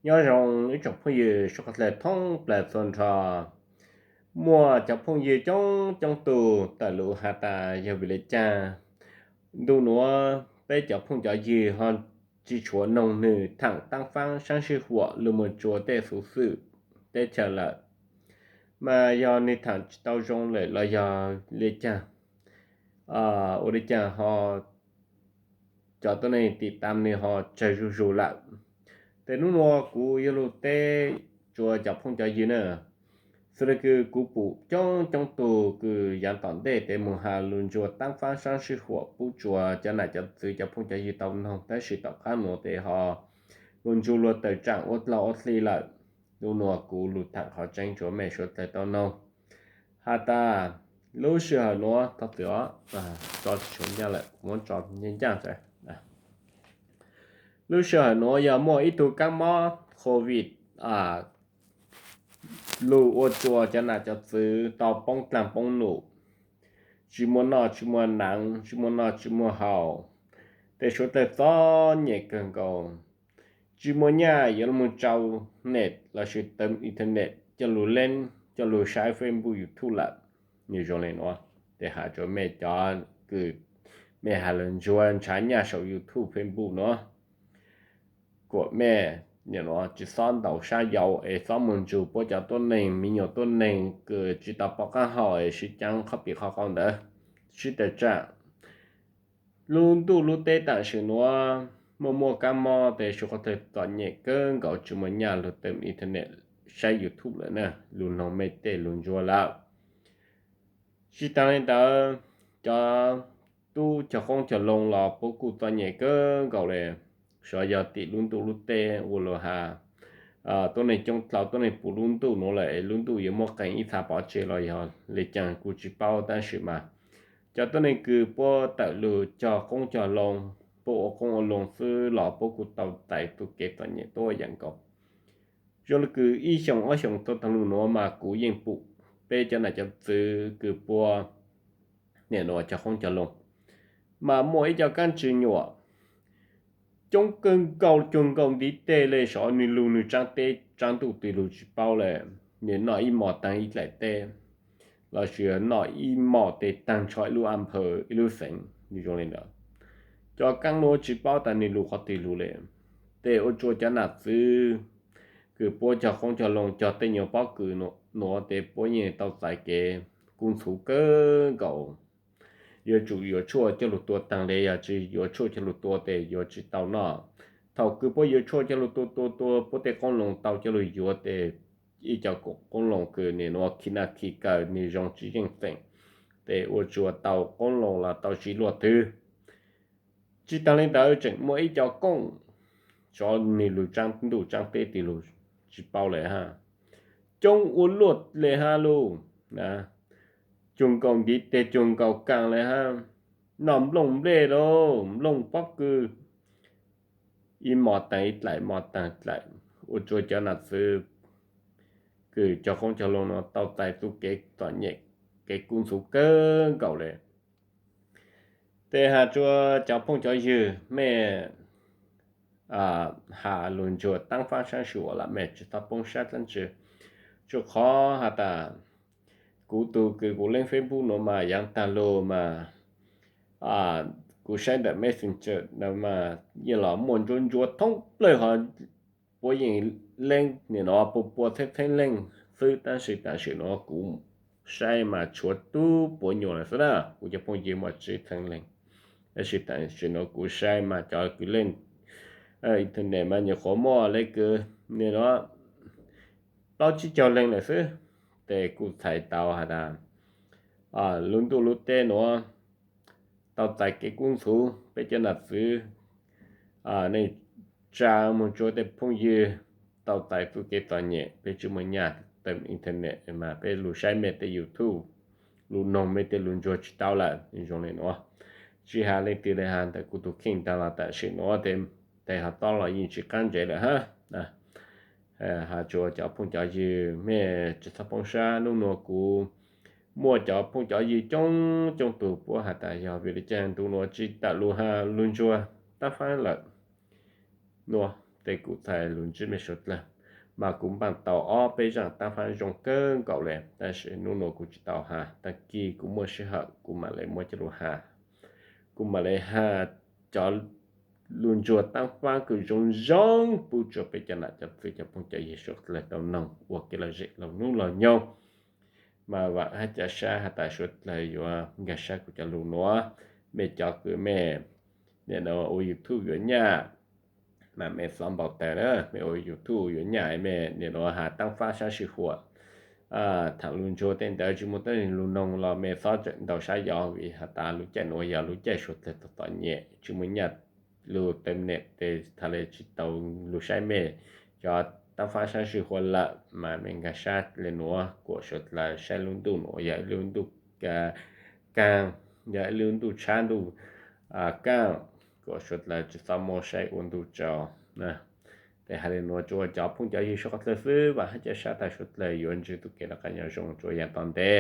Nyob zoo ib tsoom phooj ywg suav qhov tle thoob plaws txhua nrho. Muaj cov phooj ywg coob coob tus tawm lus has tas yog vim li cas ntu nuav peb cov phooj cov ywg ho tsi tshuav noog nwg thaam taab faab saab sij huam lug moog tsua tej xuv xwm teb chaws lawm, mas yog nwg thaam tsi tau zoo lawm los yog li cas, ua li cas ho cov tuab neeg tim tam nwg ho tsawg zuj zug lawm. Tes nub nuav kuv yuav lug teb tsua cov phooj cov ywg na. Xws le kws kuv pum coob coob tug kws yaav tom ntej tes moog has lug ntsua taab faab saab sij huam pub tsua cov nam cov txwv cov phooj cov ywg tau noog, tab sis tom qaab nuav tes ho moog ntsua luag tawm tsaam ua dlaug ua hli lawm. Nub nuav kuv lug thaam qhov tseeb tsua mej suav dlawg tau noog. Has tas lub sij hawm nuav, tso tsis tshuav ncaaj lawm, muab tso ncaaj ncaaj. Lub sij hawm nuav yog muaj ib tug kaab mob covid lug ua tsua cov nam cov txwv tau poob dlaag poob num, tsi muaj noj tsi muaj naav, tsi muaj noj tsi muaj haus, tes suav dlawg txom nyem kawg nkaus, tsi muaj nyaj yuav lug moog tsau net lossis tawm internet coj lug leeb coj lug saib Facebook YouTube lawm. Nwg zoo le nuav, tes has tsua mej cov kws mej has lug ntsua nrhav nyaj saum YouTube Facebook nuav, kuas mej tsi xob ntaus sab yau es xob moog ntsug puab cov tuab neeg me nyuam tuab neeg kws tsi tau pom qaab hau es sib caav qhov pim qhov qau ntawd. Sib tawm tsaam, lub ntuj lub teb tam sim nuav muaj muaj kaab mob tes suav qhov dlawg txom nyem kawg nkaus tsi muaj nyaj lug tawm internet saib YouTube lawm na, lug noog mej tej lug ntsua lawm. Tsi taag le ntawd, cov tub cog qoob cog loo los puab kuj txom nyem kawg nkaus le. Sov yog tim lub ntuj lub teb ua lug has, tuab neeg coob dlhau tuab neeg puv lub ntuj nuav lawm es lub ntuj yuav muab qee ib txha pov tseg los yog le caag kuj tsi paub, tab sis mas cov tuab neeg kws puab tawm lug cog qoob cog loo, puab ua qoob ua loo xwb los puab kuj tau txais txuj kev txom nyem tuab yaam nkaus. Zoo le kws ib xyoos ob xyoos tuab taag lug nuav mas kuv yeej pum peb cov nam cov txwv kws puab nim nuav cog qoob cog loo, mas muaj ib co kaab ntsws nyuam coob kawg nkaus cuag nkaus ntiv teg le, sov nwg lug nwg tsaab teb tsaab ntuj tig lug tsi paub le. Nwg noj ib mos taag ib dlaim teb, lossis noj ib mos tes taag nrho ib lub a phaw ib lub xeev, zoo le ntawd. Cov kaab nuav tsi paub tas nwg lug qhov twg lug le. Tes ua tsua cov nam txwv kws puab cog qoob cog loo cog tej nyuas pob kws nuav tes puab yeej tau txais kev kub ntxhuv kawg nkaus. Yuav tsum yuav tshuaj coj lug tua taag le, yog tsi yuav tshuaj coj lug tua tes yuav tsi tau noj. Thaum kws puab yuav tshuaj coj lug tua tua tua puab tej qoob loo tau coj lug yuav tes ib co qoob loo kws nim nuav khi naj khi kaw nwg zoo tsi yeej feem, tes ua tsua tau qoob loo los tau tsi luaj twg. Tsi taag le ntawd tseem muaj ib co kooj, sov nwg lug tsaab ntuj tsaab teb tig lug tsi paub le hab, coob ua luaj le hab lug, cuag nkaus ntiv teg cuag nkaus kaas le hab, noj nplooj nplej lauj nplooj pob kws, ib mos taag ib dlaim mos taag dlaim, ua tsua cov nam txwv kws cog qoob cog loo nuav tau txais txuj kev txom nyem, kev kub ntxhuv kawg nkaus le. Tes has tsua cov phooj cov ywg, mej has lug ntsua taab faab saab sij huam los mej tsi txhob poob sab dlaab tsi, tsua qhov has tas kuv tug kws kuv leej Facebook nuav mas yaav taag lug mas kuv saib ntawm Messenger nuav mas yeej los muaj ntsuab ntsuab thoob plawg ho puab yeej leej nim nuav pua pua txheeb txheeb leej xwb, tab sis tam sim nuav kuv saib mas tshuav tub puav nyuas lawm xwb na, kuv cov phooj ywg muaj tsib txheeb leej. Tab sis tam sim nuav kuv saib mas cov kws leej internet mas nyuam qhuav muaj le kws nim nuav plaub tsib caug leej lawm xwb. Tes kuj txhais tau has tas lub ntuj lub teb nuav tau txais kev kub ntxhuv, peb cov nam txwv neej tsa moog tsua tej phooj ywg tau txais txuj kev txom nyem, peb tsi muaj nyaj tawm internet mas peb lug saib mej tej YouTube, lug noog mej tej lug ntsuag tsi tau lawm. Zoo le nuav, tsi has leej twg le has ntawm kuv tug kheej taag los tam sim nuav tes ho tob los yeej tsi qaab ntsev lawm hab. Has tsua cov phooj cov ywg mej tsi txhob poob sab, nub nuav kuv muaj cov phooj cov ywg coob coob tug puab has tas yog vim le caag ntu nuav tsi tawm lug has lug ntsuag taab faab lawm nuav. tej kuv txhais lus ntsib mej suav dlawg, mas kuv npaj tau ob peb zaaj taab fab zoo kawg nkaus le, tab sis nub nua kuv tsi tau has, taag kis kuv muaj sij hawm kuv mam le muab coj lug has. Kuv mam le has cov lug ntsuag taab fab kws zoo zoo pub rua peb cov nam cov txwv cov phooj cov ywg suav dlawg tau noog ua kev lom zem laug nub laug nyoog. Mas vaam hab ca sab has tas suav dlawg yuav nkag sab kuv cov lug nuav. Mej cov kws mej nim nuav ua YouTube yuav nyaj, mas mej xob npau taws na, mej ua YouTube yuav nyaj, mej nim nuav has taab fab sab sij huam, thaam lug ntsuag tej ntawd tsi muaj teeb lug noog los mej xob tseem ntaus sab yov, vim has tas lub caij nuav yog lub caij suav dlawg txom txom nyem tsi muaj nyaj lug teeb nem tes thaum le tsi tau lug saib mej cov taab fab sab sij huam lawm, mas mej nkag sab le nuav kuas suav dlawg saib lub ntuj nuav yog ib lub ntuj kaaj, yog ib lub ntuj tshab ntuj kaaj, kuas suav dlawg tsi xob muab saib ua ntuj tsaus. Tes has le nuav rua cov phooj cov ywg suav dlawg xwb, vaam hab ca sab tas suav dlawg yuav ntsib tug kev noj qaab nyob zoo rua yaam tom ntej.